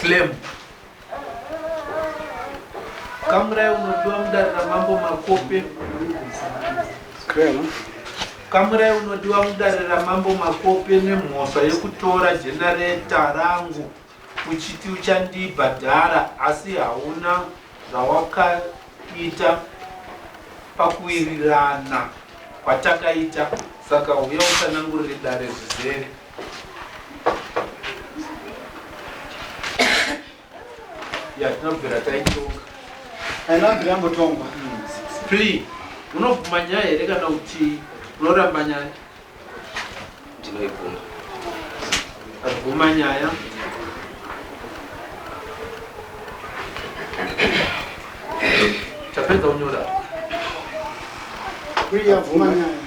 Claim. Kamurai unodiwa mudare raMambo Makope. Claim. Kamurai unodiwa mudare raMambo Makope nemhosva yekutora generator rangu uchiti uchandibhadhara asi hauna zvawakaita pakuwirirana kwatakaita saka huya utsanangurire dare zvizere. Ya tinobvira taitonga. Haina yambotongwa. Plea, unobvuma nyaya here kana kuti unoramba nyaya? Ndinoibvuma. Abvuma nyaya. Tapedza kunyora. Plea yabvuma nyaya.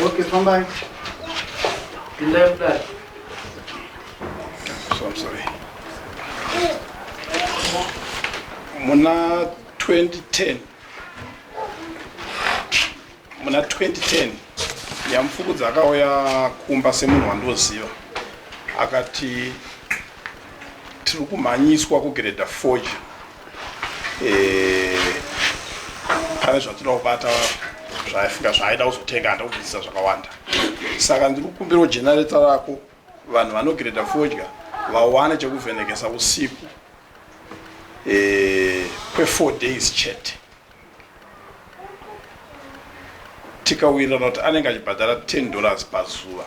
Okay, fambai. Pindai mudare. So I'm sorry. Muna 2010 muna 2010 Nyamufukudzi akauya kumba semunhu wandoziva akati tiri kumhanyiswa kugreda forge eh, pane zvatinoda kubata zvaifunga zvaaida kuzotenga handa kubvunzisa zvakawanda saka ndiri kukumbirawo generator rako vanhu vanogreda fodya vawane chekuvhenekesa usiku eh, kwe4 days chete tikawirirana kuti anenge achibhadhara 10 dollars pazuva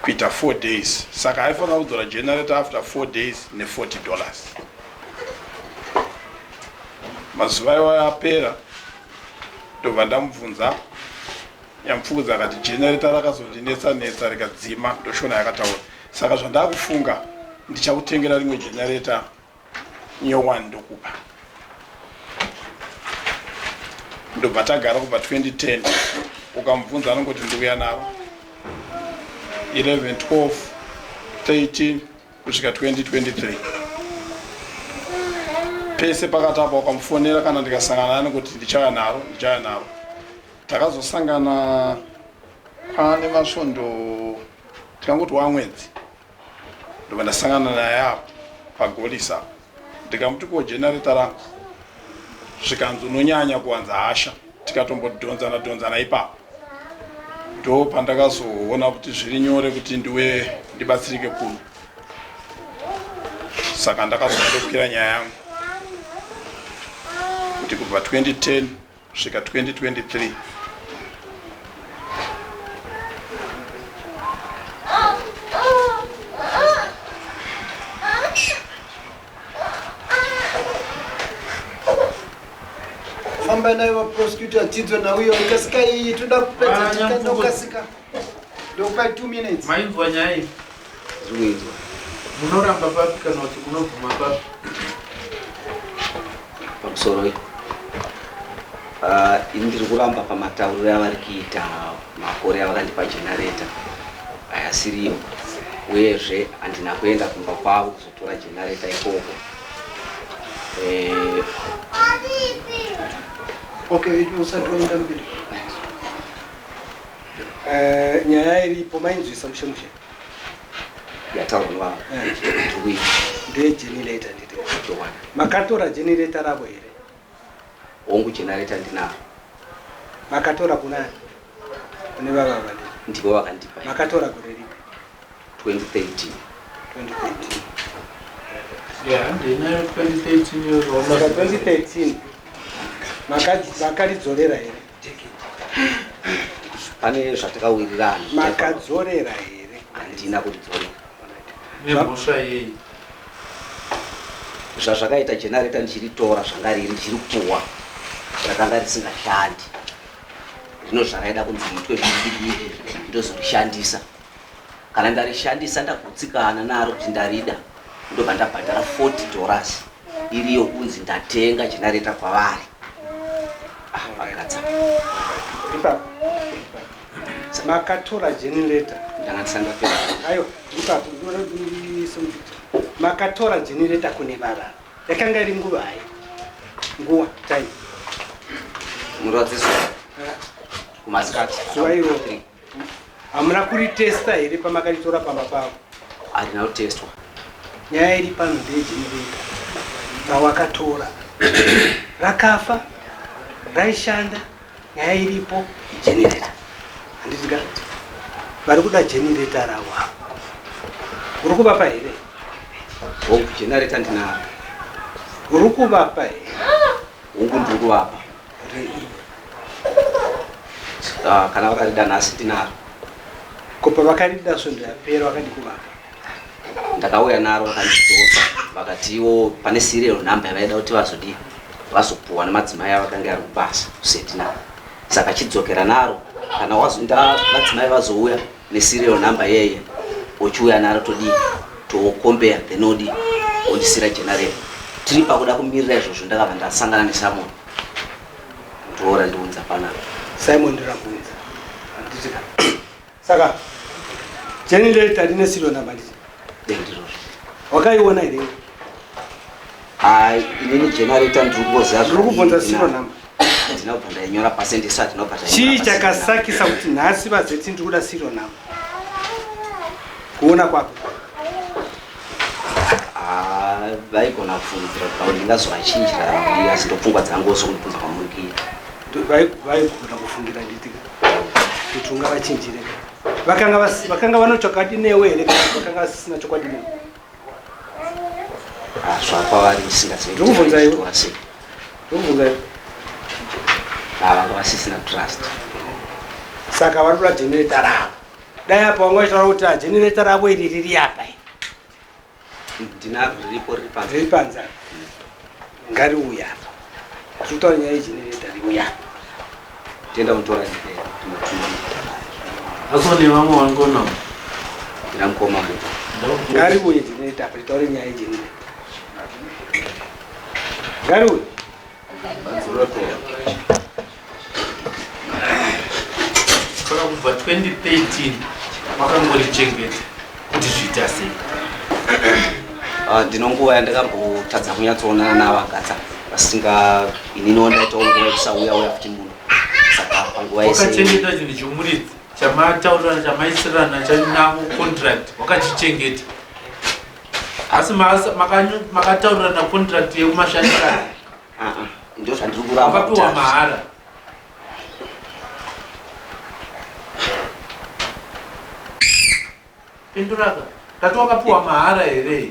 kuita 4 days saka aifanira kudzora generator after 4 days ne40 dollars mazuva iwayo apera ndobva ndamubvunza nyamupfukudza akati generator rakazondinetsa netsa rikadzima ndoshona yakataura saka zvandakufunga ndichakutengera rimwe generator nyowani ndokupa ndobva tagara kubva 2010 ukamubvunza anongoti ndikuya naro 11 12 13 kusvika 2023 pese pakati apa ukamufonera kana ndikasangana naye anongoti ndichauya naro ndichauya naro takazosangana pane masvondo tikangoti wamwedzi ndobva ndasangana naye apo pagolis apo ndikamuti ko generator rangu zvikanzi unonyanya kuwanza hasha tikatombodhonzana dhonzana ipapo ndo pandakazoona kuti zviri nyore kuti ndiwe ndibatsirike kuno saka ndakazoda ndokwira nyaya yangu kuti kubva 2010 kusvika 2023. Fambai nayo vaprosecutor tidzwe nauyo kasika iyi toda kupedza tikandokasika ndokupai 2 minutes. Mainzwa nyaya iyi? Zvinoinzwa. Munoramba papi kana kuti munobvuma papi? Pamusoro uh, ini ndiri kuramba pamatauriro avari kuita makore avakandipa generator ayasiriyo uyezve handina kuenda kumba kwavo kuzotora generator ikoko eh, okay usati waenda mberi Eh, nyaya iripo mainzwisa mushe mushe yataurwa eh. ndikuita ndegenerator nditi chokwadi makatora generator ravo here hongu generator ndinaro makatora kunani kune vava vandi ndivo vakandipa makatora gore ripi 2013 2013 Yeah, ndinayo 2013 years old. Saka 2013 makaridzorera here Pane zvatakawirirana. Makadzorera here? Handina kuridzorera. Nemhosva yei? Zvazvakaita generator ndichiritora zvanga riri ndichiripuwa rakanga risingashandi. Rino zvaraida kunzi riitwe zvidiki ndozorishandisa. Kana ndarishandisa ndagutsikana naro kuti ndarida ndobva ndabhadhara 40 dollars iri yokunzi ndatenga generator kwavari. Ah, vagadza. Ipapo. Makatora generator. Ndanga ndisati ndapedza. Aiwa, ipapo ndinoda kuti ndiise mupicture. Makatora generator kune vava. Yakanga iri nguvai? Nguwa, time. Murodzi zuva. Kumasikati. Zuva iroro. Hamuna kuritesta here pamakaritora pamba pavo? Harina kutestwa. Nyaya iri pano ndeyegenerator rawakatora rakafa raishanda nyaya iripo Generator. Handiti ka vari kuda generator ravo ava uri kuvapa here? Hongu, generator ndinaro. Uri kuvapa here? Hongu, ndiri kuvapa. Ah, kana vakarida nhasi ndinaro. Ko pavakarida svondo yapera wakadi kuvapa? Ndakauya naro vakandidzosa vakati iwo pane serial number yavaida kuti vazodii vazopuwa nemadzimai avakanga ari kubasa kuseti naro. Saka chidzokera naro kana wazoenda madzimai vazouya neserial number yeye uchiuya naro todii tokombea then odi ondisira generator. Tiri pakuda kumirira izvozvo ndakabva ndasangana neSamon ndoora ndiunza panapa. Simon Rabunza. Handiti ka. Saka generator rine serial number nditi? Ndizvozvo. Wakaiona here? Ai, inini generator ndiri kungoziva Ndiri kubvunza serial number. Handina kubva ndainyora pasi ndisati ndinobva ndainyora Chii pasi. chakasakisa kuti nhasi vazeti ndiri kuda serial number? Kuona kwako. Ah, vaigona kufungidzira kuti pamwe ndingazovachinjira asi ndopfungwa dzangu sokundibvunza kwamuri kuita. Vaigona kufungira nditi kuti ungavachinjire. Vakanga vano chokwadi newe here kana kuti vakanga vasisina chokwadi newe? Ah, zvakwavari ndisingazivi Ndiri kubvunza iwe. kuti sei. Ndiri kubvunza iwe. Ah, vanga vasisina trust. Saka vari kuda generator ravo. Dai apa vanga vachitaura kuti ah, generator ravo iri riri apa iri. Ndinaro riripo riri panze. Riri panze apa. Ngariuye apa. Tiri kutaura nyaya yegenerator riuya apa. Tenda kutora ndinotumira. Asi nevamwe vangona. Ndina mukoma wangu. Ngariuye generator apa titaure nyaya yegenerator. Ngariuye. Saka kubva 2013 makangorichengeta kuti zviita sei? Ah, ndino nguva yandakambotadza kunyatsoonana navaGatsa vasinga ininiwo ndaitawo nguva yekusauya uya futi muno saka panguva yese Wakachengeta chinhu chomuridzi chamataurirana chamaisirana chanavo contract wakachichengeta. Asi makataurirana contract yekumashandisana. Ah, ah, ndo zvandiri kuramba Wakapiwa kuti mahara. Pinduraka. Tati wakapiwa mahara here?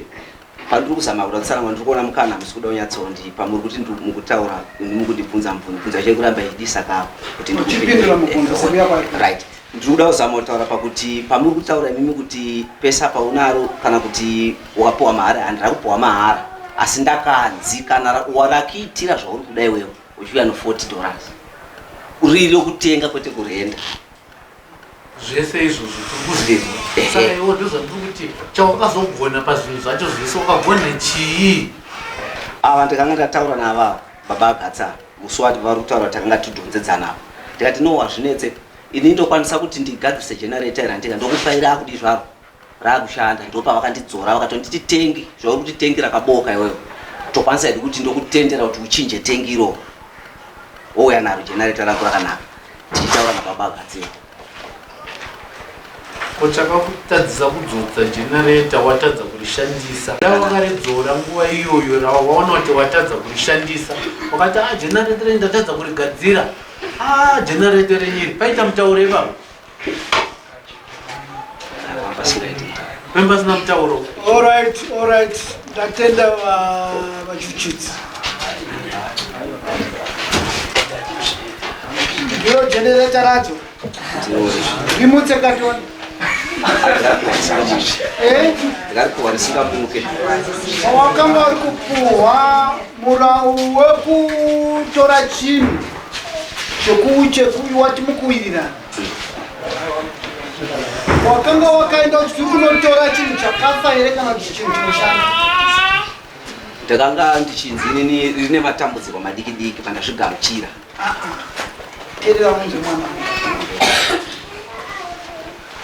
Pandiri kuzama kuda kutsanangura ndiri kuona mukana hamusi kuda kunyatsondipa muri kuti mukutaura mukundibvunza mubvunzo bvunzo yacho kuramba ichidisa kapo kuti Uchipindura mubvunzo sekuya kwake. Right, ndiri kuda kuzama kutaura pakuti pamuri kutaura imimi kuti pesa paunaro kana kuti wakapiwa mahara, handina kupiwa mahara asi ndakanzi kana warakiitira zvauri kuda iwewe uchiuya no $40 riri rokutenga kwete kurenda. Zvese izvozvo tiri kuzvinzwa. Saka iwo ndozvandiri kuti chawakazogona pazvinhu zvacho zvese wakagona chii? Ava ndakanga ndataura nava baba aGatsa musi wati vari kutaura takanga tidhonzedzana apa ndikati no hazvinetse ini ndokwanisa kuti ndigadzirise generator iri handika ndokupai raakudi zvaro raakushanda ndopavakandidzora vakatonditi tengi zvauri kuti tengi rakaboka iwewe tokwanisa hedu kuti ndokutendera kuti uchinje tengi iroro wouya naro generator rangu rakanaka tichitaura nababa aGatsiwa. Ko chakakutadzisa kudzodza generator watadza kurishandisa? Dai wakaridzora nguva iyoyo rawaona kuti watadza kurishandisa wakati a generator renyu ndatadza kurigadzira, a generator renyu iri paita mutauro ipapo. Pemba pasina mutauro. Alright, alright. Ndatenda vachuchitsi. Ndiro generator racho. Rimutse katoni. Eh? Ndakaripuwa risingamuke. Wakanga uri kupuhwa murau wekutora chinhu wati mukuwirirana. Wakanga wakaenda kuti tiri kunotora chinhu chakafa here kana kuti chinhu chinoshanda? Ndakanga ndichinzi inini rine matambudziko madiki diki pandazvigamuchira. Teerera unzwe mwana.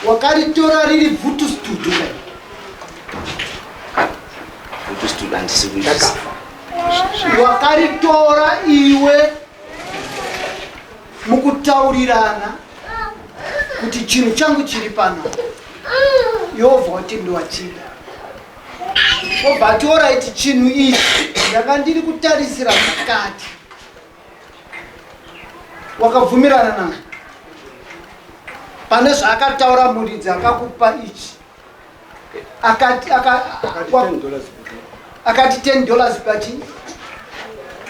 Wakaritora riri bvutu studio. Bvutu studio handisi kuizvisa. Wakaritora iwe mukutaurirana kuti chinhu changu chiri pano. Yobva wati ndiwachida. Obva ati oraiti chinhu ichi ndanga ndiri kutarisira zvakati. Wakabvumirana nazvo pane zvaakataura muridzi akakupa ichi akati akati 10 dollars pachi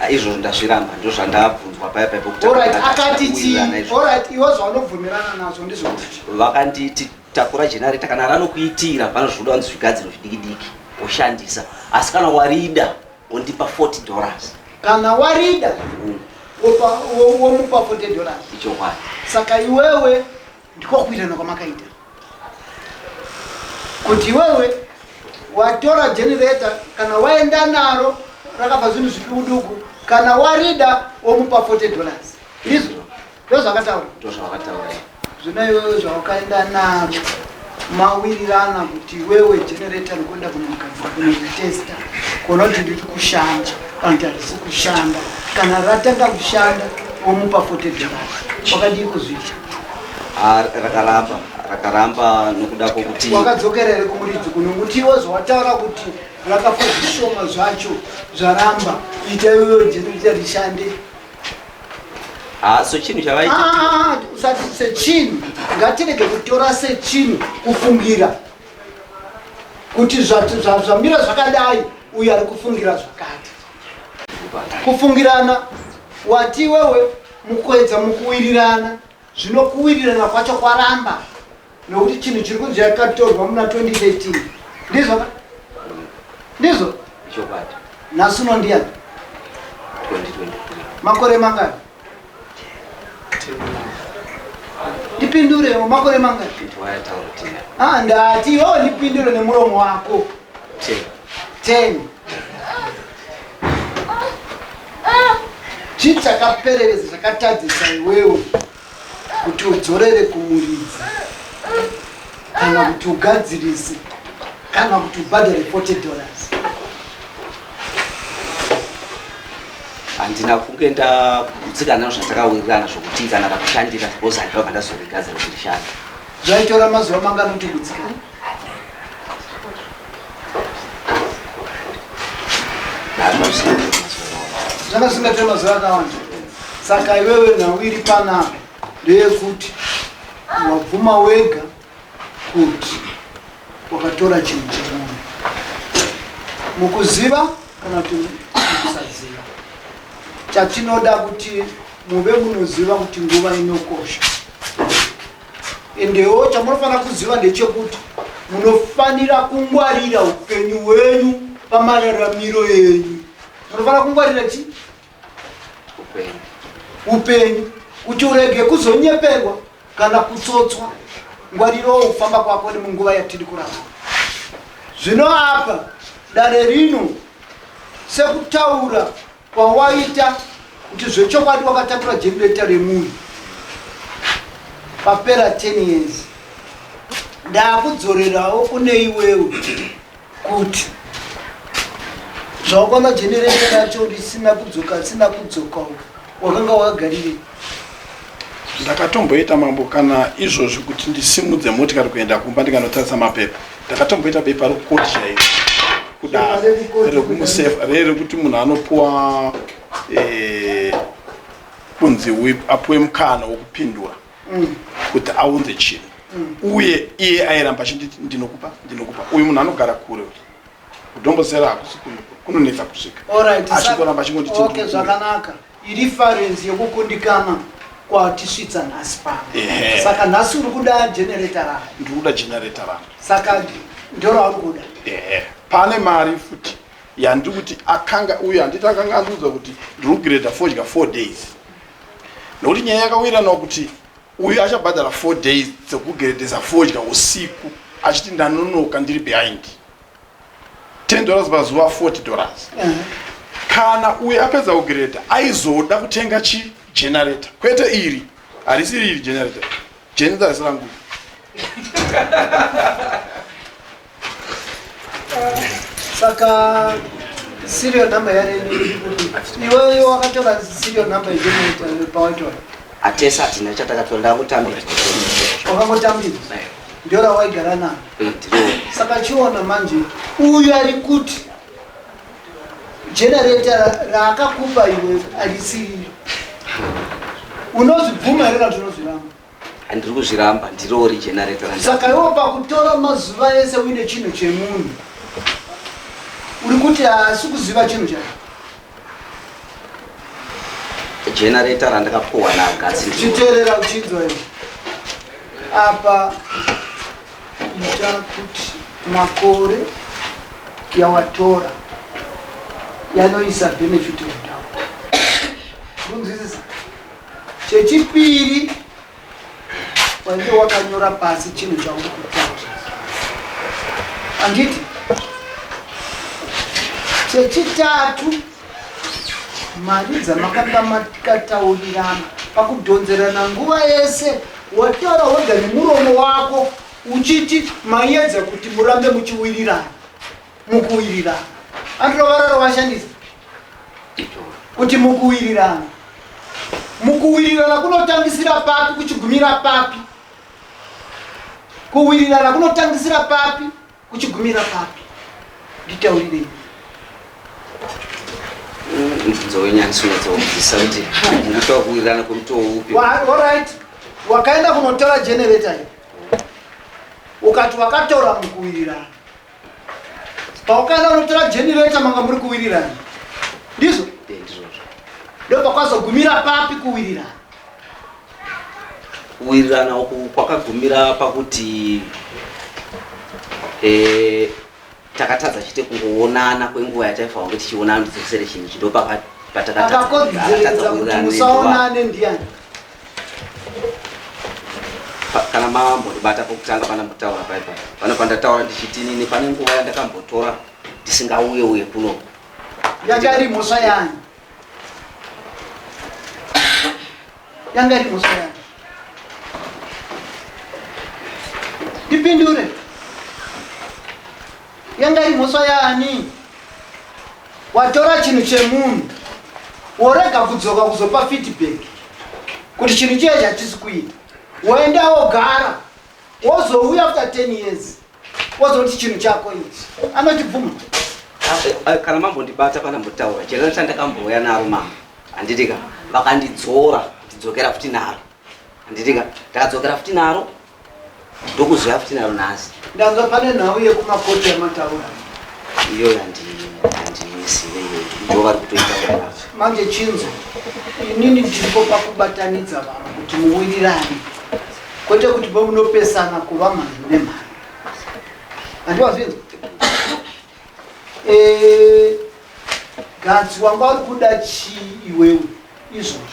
ah, izvozvo ndazviramba ndozvandabvunzwa paya paya pekuti akati chii orit iwe zvaunobvumirana nazvo ndizvokuti vakanditi takura generator kana ranokuitira pane zvoda wanzi zvigadziro zvidiki diki woshandisa asi kana warida wondipa 40 dollars kana warida womupa 40 dollars ichokwadi saka iwewe ndiko kuitana kwamakaita kuti iwewe watora generator kana waenda naro rakabva zvinhu zvidukuduku kana warida womupa 40 dollars ndizvo ndozvakataura ndozvavakataura zvino iwewe zvawakaenda naro mawirirana kuti iwewe generator rikuenda kunomugadzira kunoritesta kuona kuti riri kushanda kana kuti harisi kushanda kana ratanga kushanda womupa 40 dollars wakadii kuzviita ah, rakaramba rakaramba nokuda kwokuti wakadzokera here kumuridzi kuno kuti iwe zvawataura kuti rakafa zvishoma zvacho zvaramba ita iwewe generator rishande Ah, so chinhu chavaita ah, usati sechinhu ngatirege kutora sechinhu kufungira kuti zvamira zvakadai uyu ari kufungira zvakati kufungirana wati iwewe mukuedza mukuwirirana zvino kuwirirana kwacho kwaramba nokuti chinhu chiri kunzi yakatorwa muna 2013 ndizvo ndizvo chokwadi nhasi uno ndiyani 2023 makore mangani ndipindurewo makore mangani ah, ndati iwewo ndipindure nemuromo wako 10 chii chakaperereza chakatadzisa iwewe kuti udzorere kumuridzi kana kuti ugadzirise kana kuti ubhadhare 40 dollars handina kunge ndagutsikana nezvatakawirirana zvokuti kana rakushandira because handibva ndazorigadzira kuti rishande zvaitora mazuva mangani kuti gutsikana Zvanga zvisingatori mazuva akawanda. Saka iwewe nhau iri panapa ndeyekuti wabvuma wega kuti wakatora chinhu chemunhu mukuziva kana kuti mukusaziva. Chatinoda kuti muve munoziva kuti nguva inokosha. Endewo chamunofanira kuziva ndechekuti munofanira kungwarira upenyu hwenyu pamararamiro enyu. Munofanira kungwarira chi upenyu kuti urege kuzonyeperwa kana kutsotswa. Ngwarirawo kufamba kwako nemunguva yatiri kurarama. Zvino apa dare rino sekutaura Kwawaita kuti zvechokwadi wakatakura generator remunhu papera 10 years ndakudzorerawo kune iwewe kuti zvawakaona generator racho risina kudzoka risina kudzoka wakanga wakagarirei ndakatomboita mambo kana izvozvi kuti ndisimudze motikari kuenda kumba ndikanotarisa mapepa ndakatomboita bepa rokukoti chairo kudaro rekumusefa ree rekuti munhu anopuwa eh, kunzi apuwe mukana wokupindura mm. kuti aunze chinhu mm. uye iye airamba achinditi ndinokupa ndinokupa uyu munhu anogara kure kudombosera hakusi kunonetsa kusvika achingoramba achingonditi okay, zvakanaka Irifarenzi yekukundikana kwatisvitsa nhasi pano. Saka nhasi uri kuda generator rako. Ndiri kuda generator rangu. Saka ndorauri kuda. Ehe. Pane mari futi yandiri kuti akanga uyu handiti akanga andiudza kuti ndiri kugrade fodya 4 days. Nokuti nyaya yakawiriranawo kuti uyu achabhadhara 4 days dzekugredesa fodya usiku achiti ndanonoka ndiri behind. 10 dollars pazuva 40 dollars kana uyu apedza kugreda aizoda kutenga chi generator kwete iri harisi iri generator generator harisi rangu saka serial number yarenyu iwewe wakatora serial number yegenerator pawaitora atese hatina chatakatora ndakangotambidzwa wakangotambidzwa Ndio rawaigara naro. Eh, ndiro. Saka chiona manje uyu ari kuti generator raakakupa iwe arisiriro. Unozvibvuma here kana kuti unozviramba? Handiri kuzviramba, ndirori generator randaka. Saka iwe pakutora mazuva ese uine chinhu chemunhu uri kuti haasi kuziva chinhu chake. Generator randakapuwa naGatsi ndiro. Chiteerera uchinzwa iwe. Apa ita kuti makore yawatora yanoisa benefit of doubt. Kunzwisisa? Chechipiri wainge wakanyora pasi chinhu chauri kutaura. Handiti? Chechitatu mari dzamakanga makataurirana pakudhonzerana nguva yese wataura wega nemuromo wako uchiti maiedza kuti murambe muchiwirirana mukuwirirana andiro vara rawashandisa kuti mukuwirirana. Mukuwirirana kunotangisira papi kuchigumira papi? Kuwirirana kunotangisira papi kuchigumira papi? Nditaurirei. Mubvunzo wenyu handisi kunyatsokunzwisisa kuti mukuita kuwirirana kwemutoo upi. Alright, wakaenda kunotora generator iyi ukati wakatora mukuwirirana. Pawakaenda kunotora generator manga muri kuwirirana, ndizvo? Eh, ndizvozvo. Ndopakwazogumira papi kuwirirana? Kuwirirana uku kwakagumira pakuti takatadza chete kungoonana kwenguva yataifanira kunge tichionana kuti dzosere chinhu ichi. Ndopatakatadza Akakonzeresa kuti musaonane ndiani? Kana mambondibata pokutanga pandambotaura paipa pano pandataura ndichiti inini pane nguva yandakambotora ndisingauye uye kuno. Yanga iri mhosva yani? Yanga iri mhosva yani? Ndipindure. Yanga iri mhosva yani? Watora chinhu chemunhu worega kudzoka kuzopa feedback kuti chinhu chiye chatisi kuita, woenda wogara, wozouya after 10 years wozoti chinhu chako ichi anochibvuma? Kana mambondibata pandambotaura generator chandakambouya naro mama, handitika? Vakandidzora ndidzokera futi naro, handitika? Ndakadzokera futi naro, ndokuzoya futi naro nhasi. Ndanzwa pane nhau yekumakoti yamataura. Iyo handizive iyoyo, ndo vari kutoitaura nacho. Manje chinzo, inini ndiripo pakubatanidza vanhu kuti muwirirane, kwete kuti pamunopesana kuva mhandu nemhandu. Handiwazvinzwa? Gatsi, wanga uri kuda chii iwewe izvozvo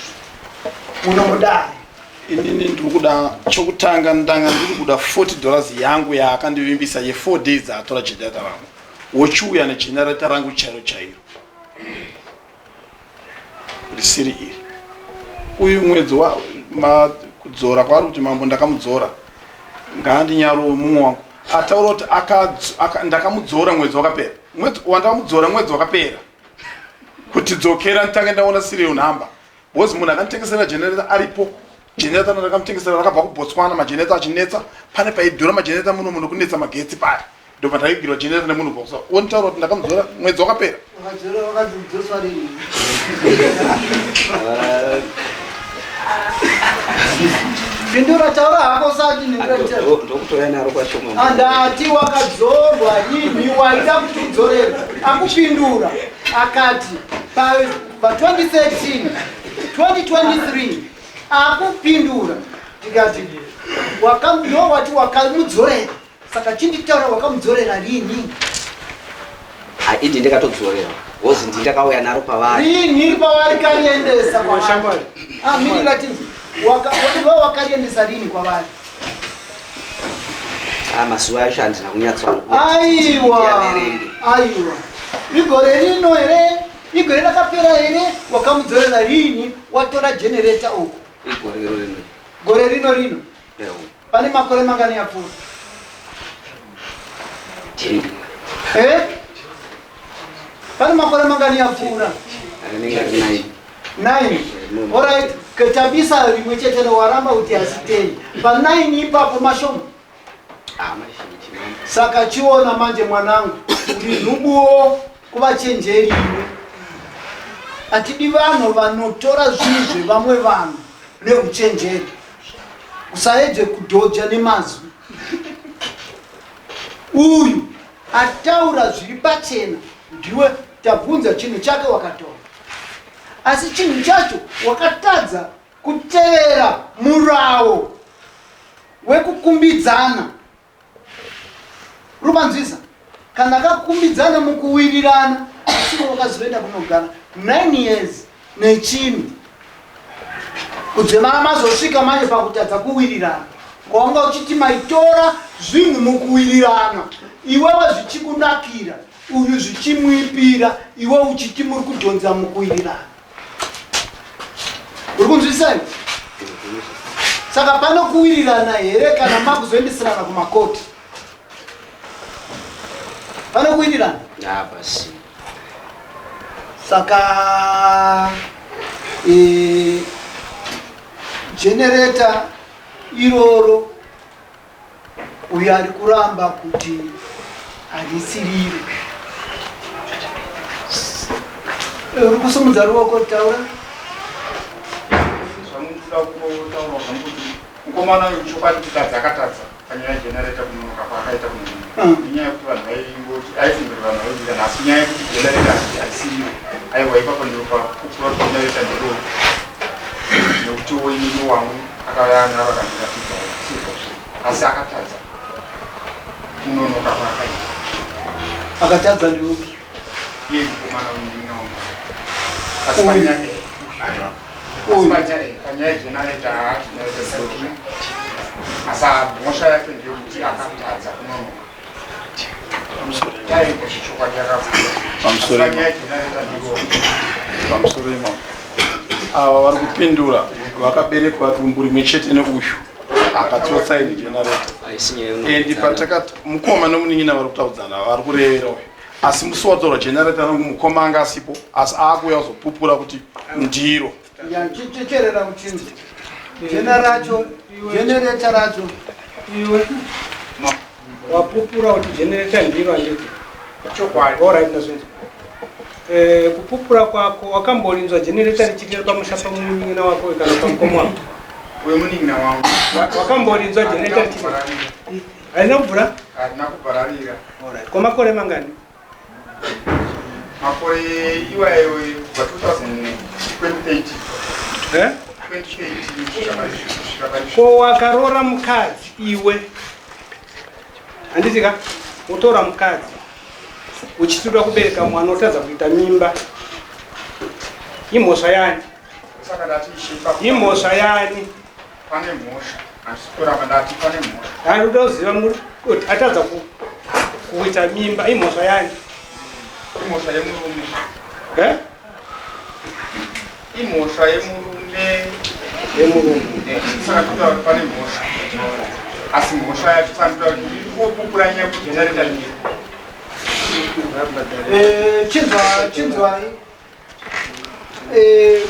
muno mudare? Inini ndiri kuda chokutanga, ndanga ndiri kuda $40 yangu yaakandivimbisa ye4 days atora generator rangu. Wochiuya negenerator rangu chairo chairo risiri iri. Uyu mwedzi kudzora kwaari kuti mambo ndakamudzora, ngaandinyarowo mumwe wangu ataura kuti ndakamudzora mwedzi wakapera, mwedzi wandakamudzora mwedzi wakapera kuti dzokera nditange ndaona serial number, because munhu akanditengesera generator aripo. Generator ndakamutengesera rakabva kuBotswana, magenerator achinetsa, pane paidhura magenerator muno muno kunetsa magetsi paya, ndobva ndaigirwa generator nemunhu boxa onitaura kuti ndakamudzora mwedzi wakapera. Wakadzora, wakadzidzoswa rini? Pindura, taura hako sati ndingatera. Ndokutoya naro kwacho mama. Andati wakadzorwa rini? Waida kuti udzorerwe, akupindura akati pa 2013 2023. Akupindura tikati ndo wati wakamudzorera, saka chinditaura, wakamudzorera rini? Indi ndakatodzorera wozi ndi ndakauya naro pavari. Rini pavari kariendesa kwavari? Shamwari. Ah, mirira tinzi. Iwe wakariendesa rini kwavari? Ah, mazuva acho handina kunyatso Aiwa. Ndiaverenge. Aiwa, igore rino here? Igore rakapera here? Wakamudzorera rini watora generator uku? Igore rino rino. Gore rino rino? Ewo. Pane makore mangani yapfuura? 10. Eh? Pane makore mangani yapfuura? Anenge ari 9. 9. Alright, ketabisa rimwe chete waramba kuti asi 10. Pa 9 ipapo mashoma. Ah, mazhinji mambo. Saka chiona manje mwanangu, uri nhubuwo kuvachenjeri iwe. Hatidi vanhu vanotora zvinhu zvevamwe vanhu neuchenjeri. Usaedze kudhoja nemazwi. Uyu ataura zviri pachena, ndiwe tabvunza chinhu chake wakatora, asi chinhu chacho wakatadza kutevera murawo wekukumbidzana. Rupanzwisa, kana kakumbidzana mukuwirirana, asi wakazoenda kunogara 9 years nechinhu kudzemara, mazosvika manje pakutadza kuwirirana kwawanga uchiti maitora zvinhu mukuwirirana, iwewe zvichikunakira, uyu zvichimuipira, iwe uchiti muri kudhonza mukuwirirana. Uri kunzwisisa here? Saka pano kuwirirana here kana makuzoendeserana kumakoti? Pano kuwirirana? Hapasi. Saka generator iroro uyo ari kuramba kuti harisiriro. Uri kusumudza ruoko, taura. Zvamunoda kungotaura zvangu kuti mukomana uyu chokwadi kutadza akatadza panyaya yegenerator, kunonoka kwaakaita kunini. Inyaya yekuti vanhu vaingoti aifunga kuti vanhu vaiwirirana, asi nyaya yekuti generator haisiriyo, aiwa, ipapo ndipo pakupura kuti generator ndiro, nekuti inini wangu akauya naro akandiratidza sizvozvo, asi akatadza kunonoka kwaakaita. Akatadza ndiupi? Iye mukomana uyu ndinoona, asi Uyu. panyaya Uyu. Panyaya yegenerator, generator ndiro, asi mhosva yake ndeyekuti akatadza kunonoka. Taiko chichokwadi akabvunza. Pamusoro. Asi panyaya yegenerator ndiro. Pamusoro imamo, ava vari kupindura vakaberekwa dumbu rimwe chete neuyu akatsotsa iri generator. Haisi nyaya And yeunokudzana. patakati mukoma nomunin'ina vari kutaudzana, vari kurevera uyu, asi musi watorwa generator rangu mukoma anga asipo, asi aakuuya kuzopupura kuti ndiro. Ya, chicherera uchinzi jena racho, generator racho. Iwe wapupura kuti generator ndiro, handiti? Chokwadi. Alright, ndazvinzwa. Kupupura kwako, wakamborinzwa generator richirira pamusha pamunin'ina wako kana pamukoma wako? Uyo munin'ina wangu. Wakamborinzwa generator richirira? Harina kubvura? Harina kubvararira. Alright, kwamakore mangani? Makore iwayo kubva 2013. Eh? 2013 kusvika pari. Ko wakarora mukadzi iwe, handiti ka? Wotora mukadzi uchitoda kubereka mwana, wotadza kuita mimba, imhosva yani? Saka ndati ishe Imhosva yani? Pane mhosva, handisi kuramba, ndati pane mhosva. Hari utoziva kuti atadza kuita mimba, imhosva yani? Imhosva yemurume. Eh? Imhosva yemurume. Yemurume. Saka totaura kuti pane mhosva, asi mhosva yacho, saka totaura kuti ndikopupura nyaya yekuti generator ndiro. Chinzwa, chinzwai.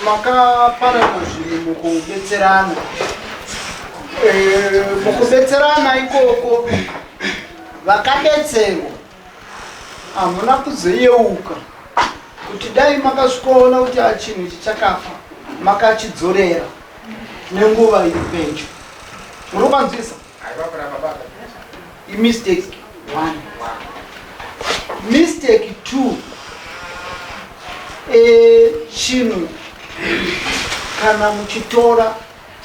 Makaparana zvinhu mukubetserana. Mukubetserana ikoko vakabetserwa hamuna kuzoyeuka kuti dai makasvikoona kuti ah, chinhu ichi chakafa, makachidzorera nenguva iri pedyo. Muri kupanzwisa? Imistake one. Mistake two, chinhu kana muchitora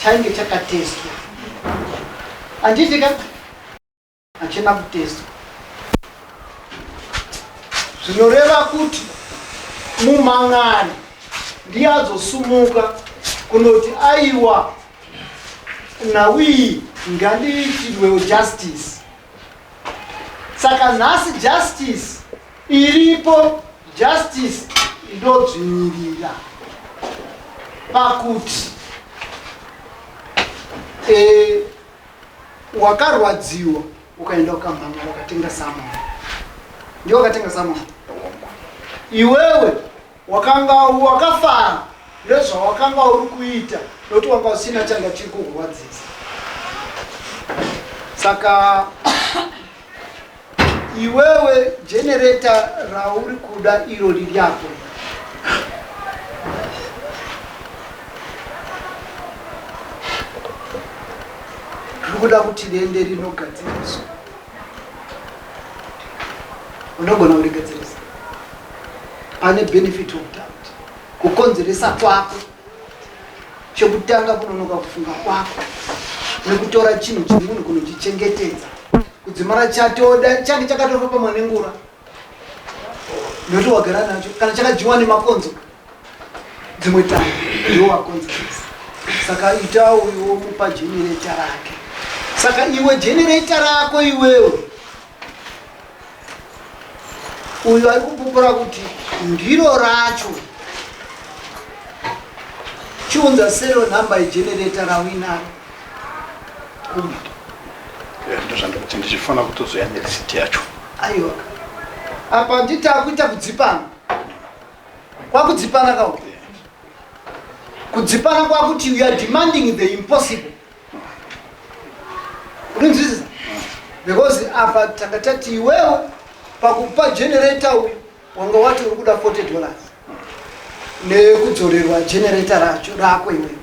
chainge chakatestwa, handiti ka? Hachina kutestwa, zvinoreva kuti mumang'ani ndiye azosumuka kunoti aiwa, nhau iyi ngandiitirwewo justice. Saka nhasi justice iripo, justice inodzvinyirira pakuti wakarwadziwa ukaenda ukamhanga wakatenga summon, ndiwo wakatenga summon. Iwewe wakanga wakafara nezvawakanga uri kuita nokuti wanga usina changa chiri kukurwadzisa. Saka Iwewe generator rauri kuda iro riri apo. Riri kuda kuti riende rinogadziriswa. Unogona kurigadzirisa. Pane benefit of doubt. Kukonzeresa kwako. Chekutanga kunonoka kufunga kwako nekutora chinhu chemunhu kunochichengetedza kudzimara chatoda change chakatofa pamwe nengura nekuti wagara nacho kana chakadyiwa nemakonzo dzimwe tano ndiwo wakonzeresa saka ita uyu womupa jenereta rake saka iwe jenereta rako iwewe uyu ari kupupura kuti ndiro racho chiunza sero nhamba yejenereta rauinaro kumba ndozvandikuti ndichifanira kutozoya nerisiti yacho aiwa apa nditi akuita kudzipana kwakudzipana kawo kudzipana kwakuti you are demanding the impossible Urinzwisisa? Because apa tanga tati iwewe pakupa generator uyu wanga wati uri kuda 40 dollars nekudzorerwa generator racho rako iwewe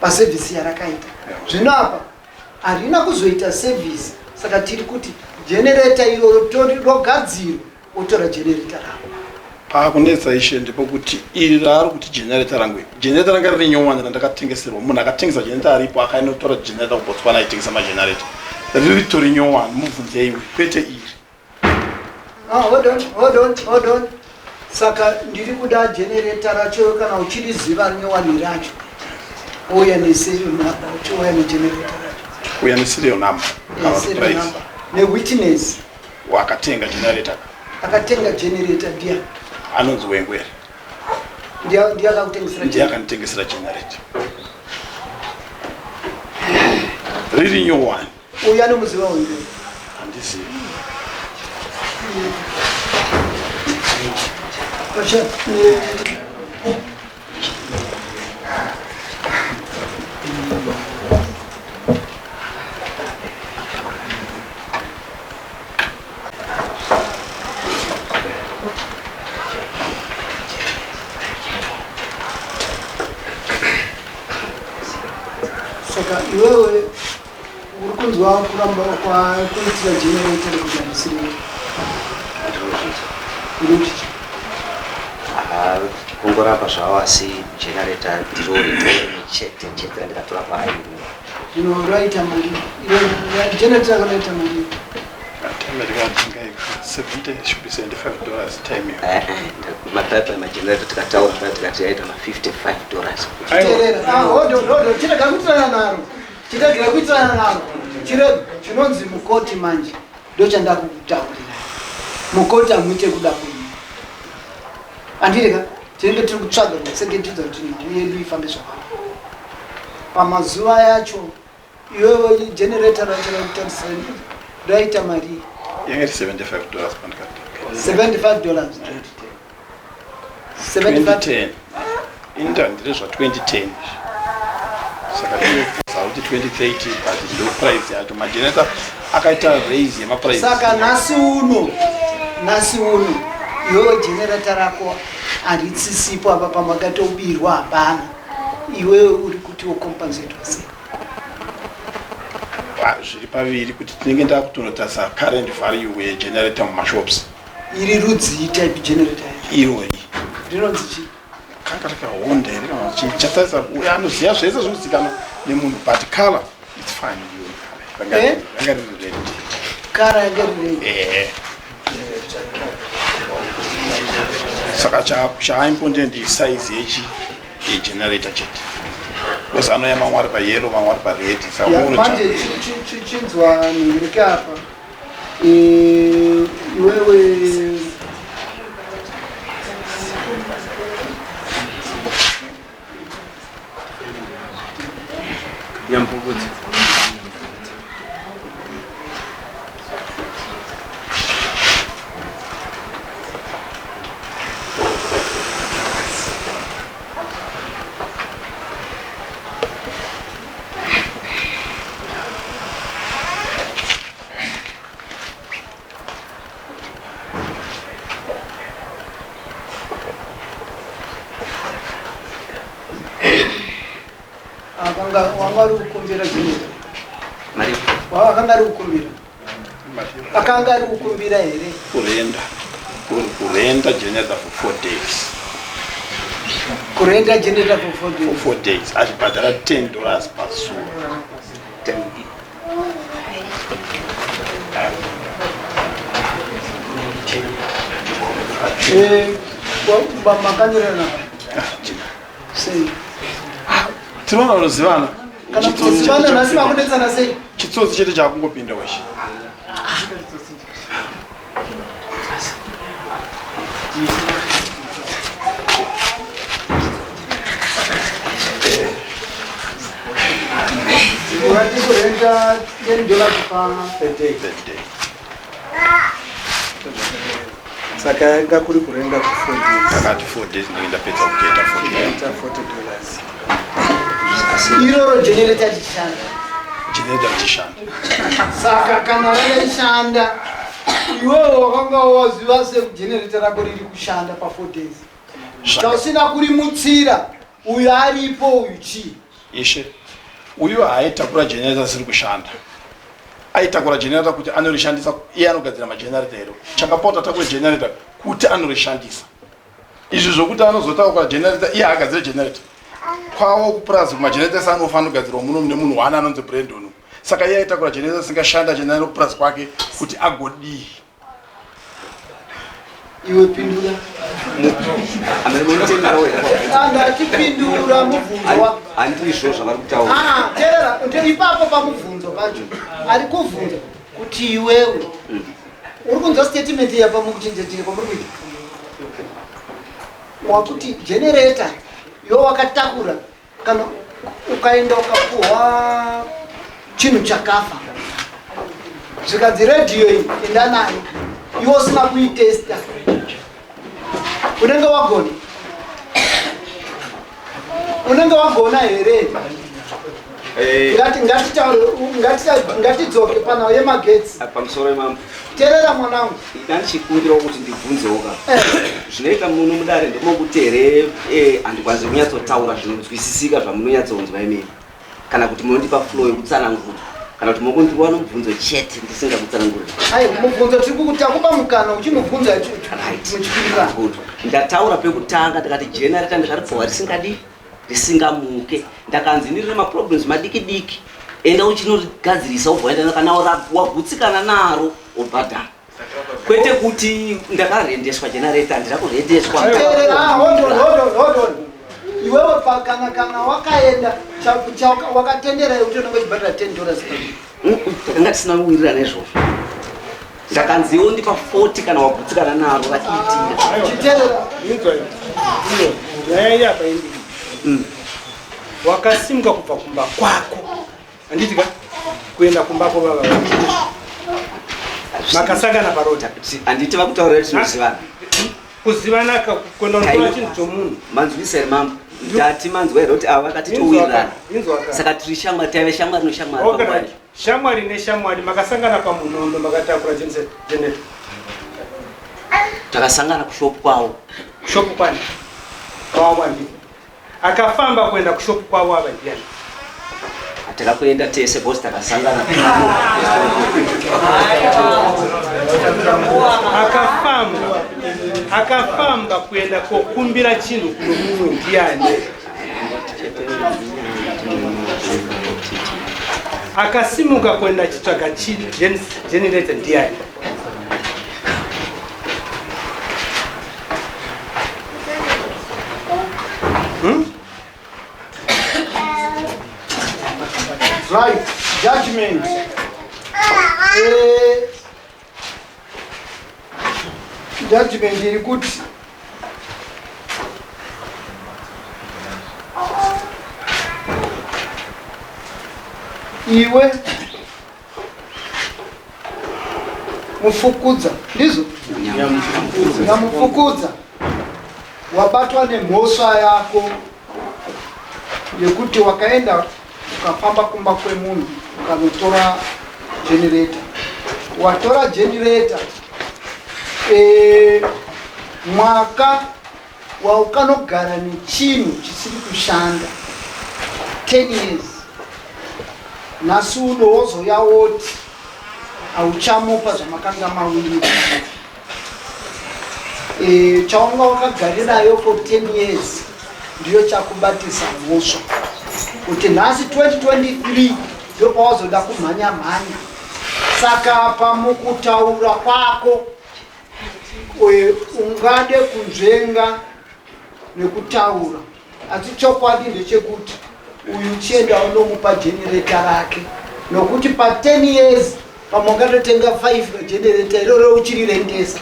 pasevhisi yarakaita. Zvino apa harina kuzoita sevhisi saka tiri kuti generator iroro rogadzirwa wotora generator rako. Pakunetsa ishe ndepekuti iri raari kuti generator rangu iri generator ranga riri nyowani randakatengeserwa munhu akatengesa generator aripo akainotora generator kubotswana aitengesa magenerator riri tori nyowani mubvunzeiwe kwete iri ah, hold on, hold on, hold on. Saka ndiri kuda generator racho kana uchiriziva nyowani racho ouya neserial number uchiuya negenerator racho uya neserial number serial number newitness Wakatenga generator. Akatenga generator ndiya. Anonzi Wengwere. Ndiya ndiya akakutengesera. Ndiya akanditengesera generator. Riri new one. Uyu anomuziva Wengwere. Handizivi. Pasha. Saka iwewe uri kunzwa kuramba kwakuitira generator kuti hamusiri uri kuti Kungorapa zvavo asi generator ndiro rimwe chete chete randikatora kwaari. Zvino raita mari. Generator raita mari. Time rikatenga 70 should be 75 dollars time iyo. Eh, eh, mapepa magenerator tikataura paya tikati yaita ma 55 dollars. Chiterera. Ah, hold on, hold on. Chirega kuitirana naro. Chirega kuitirana naro. Chirega chinonzi mukoti manje. Ndochandakukutaurira. Mukoti hamuite kuda kwenyu. Andiri ka tinenge tiri kutsvaga kutsengetedza kuti nhau yedu ifambe zvakanaka. Pamazuva yacho iwewe generator racho rakutarisa raita mari Yanga iri 75 dollars pandikatenga. 75 dollars. 75 2010. Inda ndiri zva 2010. Saka kuti 2030 but ndo price yacho magenerator akaita raise yemaprice. Saka nhasi uno nhasi uno iwewe generator rako haritsisipo apa pamakatobirwa hapana iwewe uri kuti wocompensatwa sei? Zviri paviri kuti tinenge ndakutonotarisa current value yegenerator mumashops. Iri rudzii type generator yacho? Irori. Rinonzi chii? Kanga rakahonda here kana chii? Chatarisa uyo anoziva zvese zvinozikanwa nemunhu but color it's fine iyoyo color. Eh? Ranga riri red. Kara yanga iri red. Ehe. Saka chaaimponde ndi size yechi yegenerator chete. Because anouya mamwe ari payellow mamwe ari pared. Saka Ya, unoona manje chinzwa nhingi apa. Iwewe Nyamupupudzi. Wanga uri kukumbira generator? Wakanga ari kukumbira? Akanga ari kukumbira here? Kurenda. Kurenda generator for 4 days. Kurenda generator for 4 days. For 4 days achibhadhara 10 dollars pazuva. Eh, makanyorerana sei? Tinoona unozivana. Kana kuzivana nhasi makunetsana sei? Chitsotsi chete chakungopinda weshe. Urati kurenta 10 dollars per day. Per day. Saka yanga kuri kurenda ku 4 days. Akati 4 days ndinge ndapedza kugeta 40 Kurenta 40 dollars. Iroro generator richishanda. Generator richishanda. Saka kana raishanda iwewe wakanga waziva sekugenerator rako riri kushanda pa 4 days. Chausina kurimutsira uyu aripo uyu chii? Ishe, uyu haaitakura generator asiri kushanda. Aitakura generator kuti anorishandisa iye anogadzira magenerator here? Chakapota takure generator kuti anorishandisa. Izvi zvokuti anozotakura generator iye haagadzire generator. Kwavo kupurazi kumagenerator ese anofa anogadzirwa muno mune munhu one anonzi Brandon. Saka iye aitakura generator asingashanda generator kupurazi kwake kuti agodii. Iwe pindura. Andachipindura mubvunzo wako. Handizvo zvavari kutaura. Ah, teerera, ipapo pamubvunzo pacho. Ari kubvunza kuti iwewe uri kunzwa statement yapa mukuchinja chinja kwamuri kuita. Wakuti generator iwe wakatakura kana ukaenda ukapuhwa chinhu chakafa zvikanzi redhiyo iyi enda nayo iwe usina kuitesta unenge wagona unenge wagona here eh. ngatidzoke panhau yemagetsi ah, pamusoro yemambo terera mwanangu ndandichikumbirawo kuti ndibvunzewo ka eh. zvinoita muno mudare ndemokuti here eh, handikwanisi kunyatsotaura zvinonzwisisika zvamunonyatsonzwa imimi kana kuti munondipa flow yekutsanangura kana kuti mokundiwa nomubvunzo chete ndisingakutsanangurira ai mubvunzo tiri kukutakupa mukana uchimubvunza muchipindurana ndataura pekutanga ndikati generator ndakaripuhwa risingadii risingamuke ndakanzi ndiri nemaproblems madiki diki enda uchinorigadzirisa wobva waenda kana wagutsikana naro wobhadhara kwete kuti ndakarendeswa generator handina kurendeswa ah, iwewe kana kana wakaenda wakatendera kuti unenge uchibhadhara 10 dollars takanga tisina kuwirirana izvozvo ndakanzi iwo ndipa 40 kana wagutsikana naro rakiitira chiterera nyaya iyi apa indi wakasimuka kubva kumba kwako handiti ka kuenda kumba kwababa makasangana paroad handiti vakutaurira tinozivana kuzivana ka kuenda kunotora chinhu chomunhu manzwisa here mambo ndati manzwa here kuti ava vakati towirirana saka tiri shamwari taive shamwari noshamwari Shamwari neshamwari makasangana pamunondo makatakura generator. Takasangana kushop kwavo. Kushop kwani? Kwavo andii. Akafamba kuenda kushop kwavo ava ndiani? Takakuenda tese boss takasangana. Akafamba akafamba kuenda kokumbira chinhu kuno mumwe ndiani? Akasimuka kuenda achitsvaga generator ndiani? Hmm? Right, judgment. Eh, judgment iri kuti iwe mufukudza ndizvo nyamufukudza wabatwa nemhosva yako yekuti wakaenda ukafamba kumba kwemunhu ukanotora generator watora generator e, mwaka waukanogara nechinhu chisiri kushanda 10 years Nhasi uno wozouya woti hauchamupa zvamakanga mawirira. E, chaunga wakagarirayo for 10 years ndiyo chakubatisa mhosva kuti nhasi 2023 ndopawazoda kumhanya mhanya. Saka pamukutaura kwako ungade kunzvenga nekutaura asi chokwadi ndechekuti uyu chienda unomupa generator rake nokuti pa 10 years pamwe ungatotenga 5 generator iroro uchirirendesa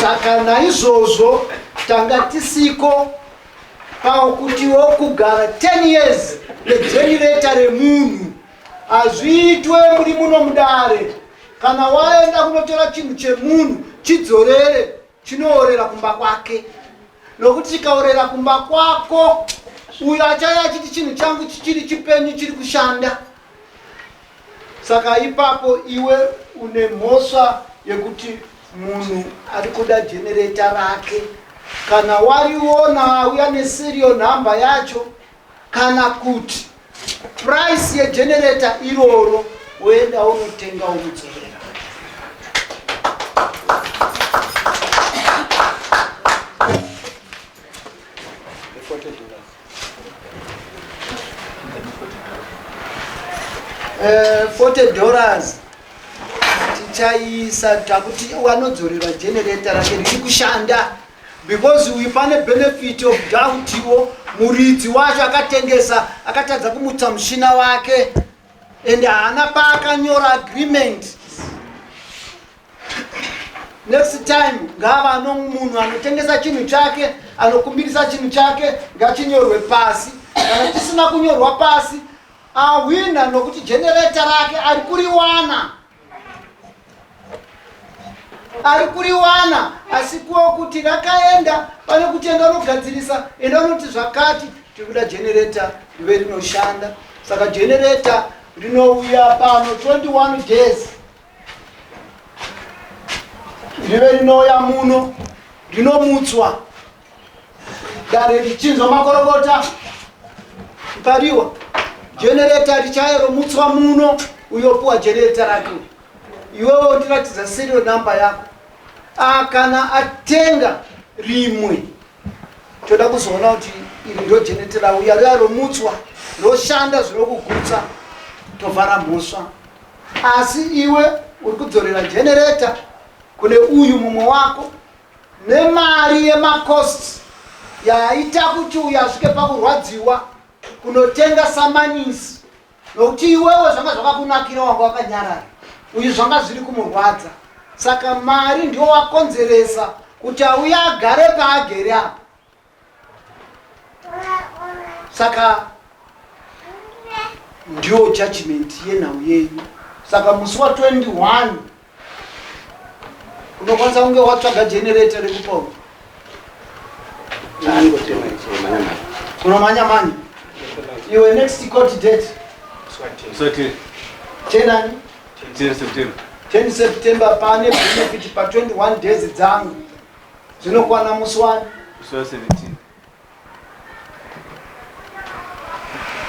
saka naizvozvo tanga tisiko pakuti wokugara 10 years negenerator remunhu hazviitwe muri muno mudare kana waenda kunotora chinhu chemunhu chidzorere chinoorera kumba kwake nokuti chikaorera kumba kwako uyo achaya achiti chinhu changu chichiri chipenyu chiri kushanda saka ipapo iwe une mhosva yekuti munhu ari kuda jenereta rake kana wariona auya neserial number yacho kana kuti price yegenerator iroro woenda unotenga womudzorera. Eh, 40 dollars tichaisa takuti wanodzorerwa generator rake riri kushanda because uyu pane benefit of doubt wo muridzi wacho akatengesa akatadza kumutsa mushina wake and haana paakanyora agreement next time ngava no munhu anotengesa chinhu chake anokumbirisa chinhu chake ngachinyorwe pasi kana chisina kunyorwa pasi ahwina nokuti generator rake ari kuriwana ari kuriwana asi kuwo kuti rakaenda pane kuti enda unogadzirisa enda unoti zvakati tiri kuda generator rive rinoshanda saka generator rinouya pano 21 days rive rinouya muno rinomutswa dare richinzwa makorokota pariwa generator richaye romutswa muno uyopuwa generator rake iwewe undiratidza serial number yako ah, kana atenga rimwe toda kuzoona kuti iri ndo generator rauya riya romutswa roshanda zvinokugutsa tovhara mhosva asi iwe uri kudzorera generator kune uyu mumwe wako nemari yemacosts yaita kuti uyo asvike pakurwadziwa kunotenga samanisi nokuti iwewe zvanga zvakakunakira wanga wakanyarara uyu zvanga zviri kumurwadza saka mari ndiwo wakonzeresa kuti auye agare paagere apa saka ndiyo judgment yenhau yenyu saka musi wa 21 unokwanisa kunge watsvaga generator rekupa unomanya manya iwe next court date tenani 10 September pane benefit pa 21 days dzangu dzinokwana musi wani Musi wa 17.